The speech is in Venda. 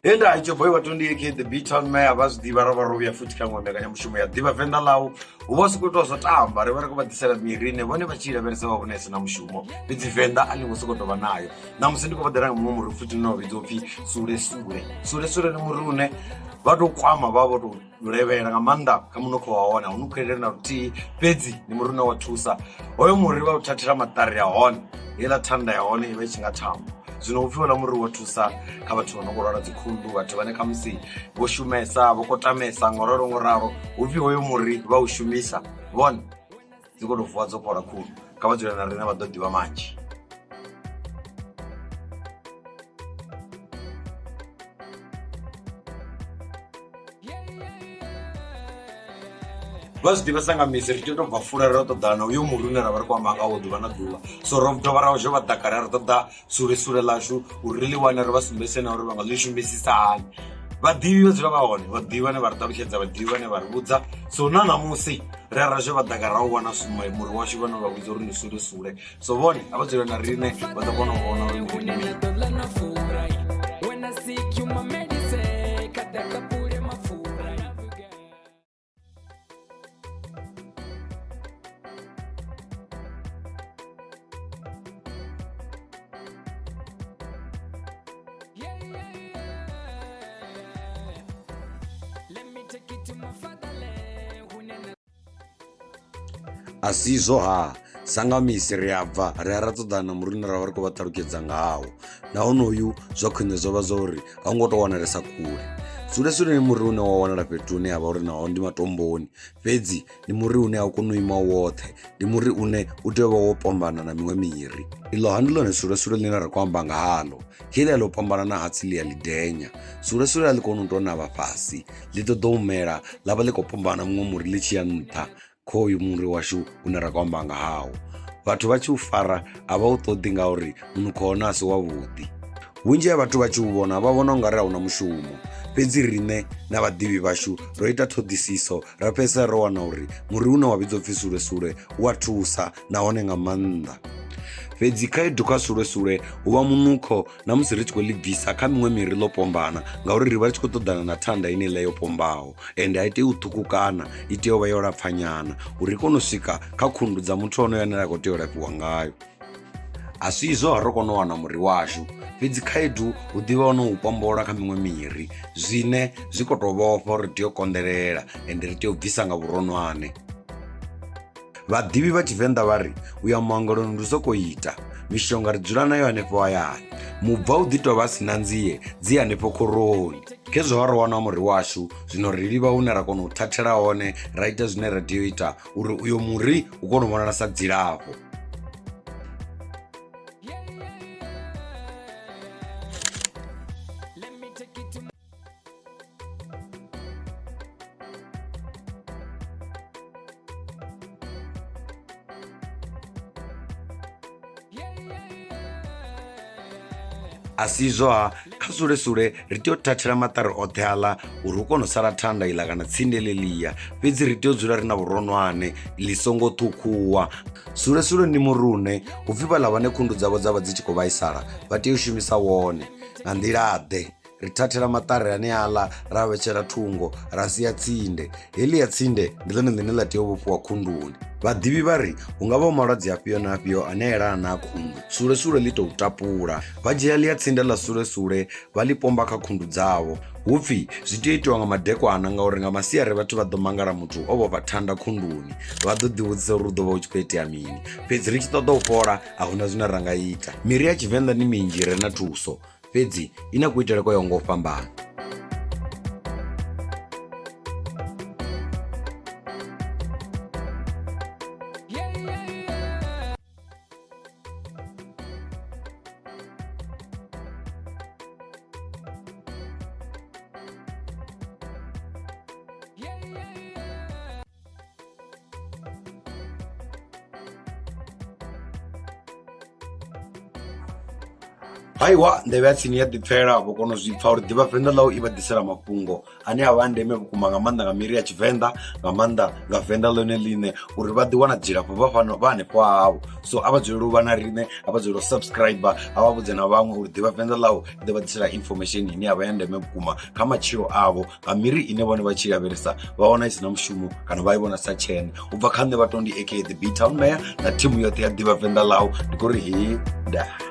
He nda itsho boy wa 28 K the B Town Mayor vha zwi ḓivha ra vha ro vhuya futhi kha ṅwe mbekanyamushumo ya ḓivha venḓa ḽau hu vha sokou itiwa zwo tamba ri vha ri khou vha ḓisela miri ine vhone vha tshi lavhelesa vha vhona i si na mushumo fhedzi venḓa a ḽi ngo sokou tovha nayo ṋamusi ndi khou vha ḓela nga muṅwe muri futhi une wa vhidzwa upfhi sule sule sule sule ndi muri une vha tou kwama vha vho tou levhela nga maanḓa kha munukho wa hone a hu nukhelele na luthihi fhedzi ndi muri une wa thusa hoyo muri vha u thathela maṱari a hone heiḽa thanda ya hone i vha i tshi nga thambo zwino upfhi houḽa muri wa thusa kha vhathu vha no khou lwala dzikhundu vhathu vhane khamusi vho shumesa vho kotamesa ngo ralo ngo ralo hupfhi hoyo muri vha u shumisa vhone dzi khou tou vuwa dzo fhola khundu kha vha dzule na riṋe vha ḓo ḓivha manzhi. Vha zwi ḓivhesa nga misi ri tea u tou bva fula ra ṱoḓana na uyo muri une ra vha ri khou amba ngawo ḓuvha na ḓuvha so ro dovha ra zwo vha ḓakale ri ṱoḓa sule sule ḽashu uri ri ḽi wane ri vha sumbedzise na uri vha nga ḽi shumisisa hani vhaḓivhi vha dzula vha hone vhaḓivhi vhane vha ri ṱalutshedza vhaḓivhi vhane vha ri vhudza so na ṋamusi ri a ra zwo vha ḓaka ra u wana muri washu vhane vha vhidza uri ndi sule sule so vhone a vha dzule na riṋe vha ḓo kona u vhona uri ndi mini. A si izwo ha sa nga misi ri a bva ri a ra ṱoḓana na muri une ra vha ri khou vha ṱalutshedza ngawo nahone uyu zwa khwine zwo vha zwa uri a u ngo tou wanalesa kule. Sule sule ndi muri une wa wanala fhethu hune ha vha uri naho ndi matomboni fhedzi ndi muri une a u koni u ima u woṱhe ndi muri une u tea u vha wo pombana na miṅwe miri. Iḽo ha ndi ḽone sule sule ḽine ra khou amba nga haḽo heḽia ḽo pombana na hatsi ḽi a ḽi denya. Sule sule a ḽi koni u tou navha fhasi ḽi ṱoḓa u mela ḽa vha ḽi khou pombana muṅwe muri ḽi tshi ya nṱha khoyu muri washu une ra khou amba nga hawo. Vhathu vha tshi u fara a vha u ṱoḓi ngauri munukho wa hone a si wavhuḓi. Vhunzhi ha vhathu vha tshi u vhona vha vhona u nga ri a hu na mushumo fhedzi riṋe na vhaḓivhi vhashu ro ita ṱhoḓisiso ra fhedzisela ro wana uri muri une wa vhidzwa u pfhi sule sule u a thusa nahone nga maanḓa. Fhedzi khaedu kha sule sule hu vha munukho na musi ri tshi khou ḽi bvisa kha miṅwe miri ḽo pombana ngauri ri vha ri tshi khou ṱoḓana na thanda ine iḽa yo pombaho ende a i tei u ṱhukhukana i tea u vha yo lapfha nyana uri i kone u swika kha khundu dza muthu onoyo ane a khou tea u lafhiwa ngayo. A si izwo ro kona u wana muri washu fhedzi khaedu hu ḓivha ono u pombola kha miṅwe miri zwine zwi khou tou vhofha uri ri tea u konḓelela ende ri tea u bvisa nga vhuronwane. Vhaḓivhi vha Tshivenḓa vha ri u ya muongeloni ndi u sokou ita, mishonga ri dzula nayo hanefho hayani. Mubva u ḓi tou vha si na nzie dzi hanefho khoroni. Khezwo ha ro wana muri washu, zwino ri livha hune ra kona u thathela hone ra ita zwine ra tea u ita uri uyo muri u kone u vhonala sa dzilafho. A si izwo-ha kha sule sule ri tea u thathela maṱari oṱhe aḽa uri hu kone u sala thanda iḽa kana tsinde ḽeḽia fhedzi ri tea u dzula ri na vhuronwane ḽi songo ṱhukhuwa. Sule sule ndi muri une hu pfhi vhaḽa vhane khundu dzavho dza vha dzi tshi khou vhaisala vha tea u shumisa wone nga nḓilaḓe. Ri thathela maṱari ane aḽa ra vhetshela thungo ra sia tsinde heḽi ya tsinde ndi ḽone ḽine ḽa tea u vhofhiwa khunduni. Vhaḓivhi vha ri hu nga vha hu malwadze afhio na afhio ane a elana na a khundu sule sule ḽi tou tapula. Vha dzhia ḽia tsinde ḽa sule sule vha ḽi pomba kha khundu dzavho. Hu pfhi zwi tea u itiwa nga madekwana ngauri nga masiari vhathu vha ḓo mangala muthu o vhofha thanda khunduni vha ḓo ḓivhudzisa uri hu ḓo vha hu tshi khou itea mini. Fhedzi ri tshi ṱoḓa u fhola a hu na zwine ra nga ita. Miri ya Tshivenḓa ndi minzhi i re na thuso fhedzi i na kuitele kwa yaho nga u fhambana. Haiwa, nḓevhe ya tsini ya ḓipfela, vho kona u zwi pfa uri Ḓivha Venḓa ḽau i vha ḓisela mafhungo ane a vha a ndeme vhukuma, nga maanḓa nga miri ya Tshivenḓa, nga maanḓa nga Venḓa ḽone ḽiṋe, uri vha ḓi wana dzilafho vha fhano vha hanefho havho. So a vha dzulele u vha na riṋe, a vha dzulele u subscriber, a vha vhudze na vhaṅwe uri Ḓivha Venḓa ḽau i ḓo vha ḓisela information ine ya vha ya ndeme vhukuma kha matshilo avho, nga miri ine vhone vha tshi lavhelesa vha wana i si na mushumo kana vha i vhona sa tshene. U bva kha nṋe Vhatondi aka the B Town Mayor na thimu yoṱhe ya Ḓivha Venḓa ḽau, ndi khou ri he ndaa.